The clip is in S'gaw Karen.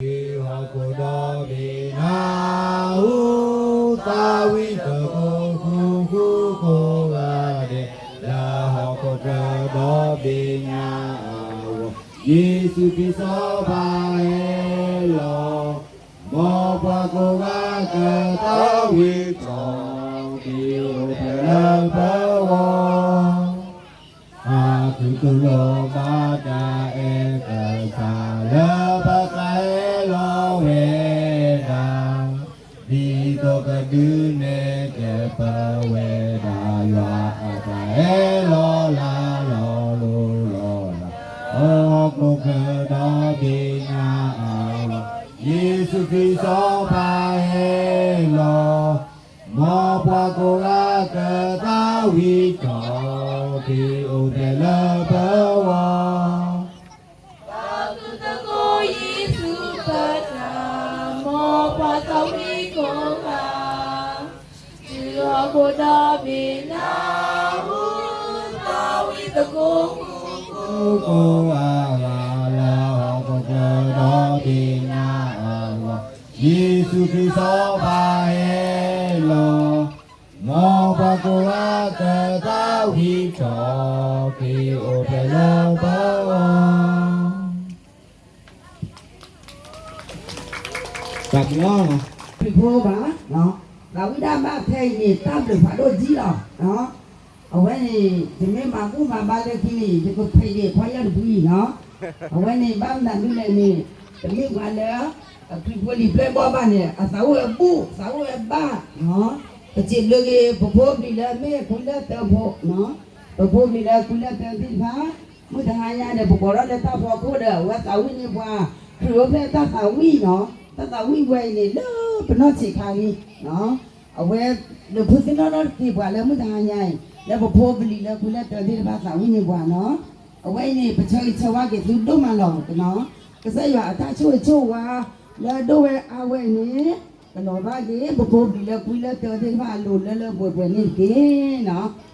ဟီၣ်ခိၣ်ဒီဘ့ၣ်နၢ်ဟူ, သးဝံၣ်တကိးဃူဃူကိးဂၤဒဲး, လၢဟီၣ်ခိၣ်ချၢဒီဘ့ၣ်ညါအဂီၢ်, ယ့ၣ်ၡူးခရံာ်စီၤပၤဟဲလီၤ, မ်ပှၤကိးဂၤကသးဝံၣ်ထီၣ်, ခရံာ်အိၣ်ဖျဲၣ်လၢပဂီၢ် အသုတလိၣ်ဘၣ်တၢ်အဲၣ်ကစၢ်, လၢပသးဟဲလီၤဝဲဒၣ်, ဒ်သိးကဒုးနဲၣ်ကဲပဝဲဒၣ်, ယွၤအတၢ်ဟဲလီၤလၢလီၤလိၤလီၤလး, ဟီၣ်ခိၣ်ချၢဒီဘ့ၣ်ညါအဂီၢ်, ယ့ၣ်ၡူးခရံာ်စီၤပၤဟဲလီၤ မ်ပှၤကိးဂၤကသးဝံၣ်ထီၣ်, ခရံာ်အိၣ်ဖျဲၣ်လၢပဂီၢ်, ပသုတကိးယ့ၣ်ၡူးပတၢ်, မ်ပှၤသးဝံၣ်ကိးဂၤ, တုၤဟီၣ်ခိၣ်ဒီဘ့ၣ်နၢ်ဟူ, သးဝံၣ်တကိးဃူဃူကိးဂၤဒဲး, လၢဟီၣ်ခိၣ်ချၢဒီဘ့ၣ်ညါအဂီၢ်, ယ့ၣ်ၡူးခရံာ်စီၤပၤဟဲလီၤ, မ်ပှၤကိးဂၤကသးဝံၣ်ထီၣ်, ခရံာ်အိၣ်ဖျဲၣ်လၢပဂီၢ် တၢ်ဘျုးလီၤ. ခရံာ်ဖိဘၣ်, သးဝံၣ်ဒၣ်ဘၣ်ဖဲအံၤန့ၣ် တၢ်ဘျုးဖးဒိၣ်ဒ်လီၤ. အဝဲန့ၣ် ယမ့ၢ်မၤဘူၣ်မၤဘါလၢခံန့ၣ် ယကဖံးဒံးခွါယၢ်တဘှံးနီၤ. အဝဲန့ၣ် ဘၣ်မနုၤဒ်လဲၣ်န့ၣ် တမ့ၢ်ပှၤလၢ အခရံာ်ဖိလံၤပျဲၢ်ဘီၣ်ဘၣ်န့ၣ် အသးအိၣ်ဝဲဘူၣ် သးအိၣ်ဝဲဘၣ်နီၤ. ပစံးဘျုးက့ၤ ပဖိပလံၤလၢမ့ၢ်ခွံလၢသၢဖိနီၤ, ပဖိပလံၤလၢခွံလၢသၢသ့ၣ်တဖၣ် မုၢ်တဟါညါဒီး ပကိးထီၣ်လၢတၢ်ဖီခိၣ်ဒီး အဝဲသးဝံၣ်န့ၢ်ပှၤ ခရံာ်အိၣ်ဖျဲၣ်တၢ်သးဝံၣ်နီၤ. တၢ်သးဝံၣ်ဝဲအံၤန့ၣ် လၢပနီၢ်ဆံးခါလံနီၤ. အဝဲ ဒီးဖုသ့ၣ်နီၣ်ထီၣ်က့ၤပှၤလၢမုၢ်တဟါညါအံၤ လၢပဖိပလံၤလၢခွံလၢသၢသ့ၣ်တဖၣ်သးဝံၣ်န့ၢ်ပှၤနီၤ. အဝဲအံၤန့ၣ် ပဆၢဂ့ၤဆၢဝါက့ၤသုဒိၣ်မးလီၤနီၤ. ကစၢ်ယွၤအတၢ်ဆိၣ်ဂ့ၤဆိၣ်ဝါ လၢအဒိၣ်ဝဲအါဝဲအံၤန့ၣ် ကလီၤဘၣ်က့ၤ ပဖိပလံၤလၢခွံလၢသၢသ့ၣ်တဖၣ်အလိၤလၢလၢပှဲၤပှဲၤန့ၣ်တက့ၢ်နီၤ.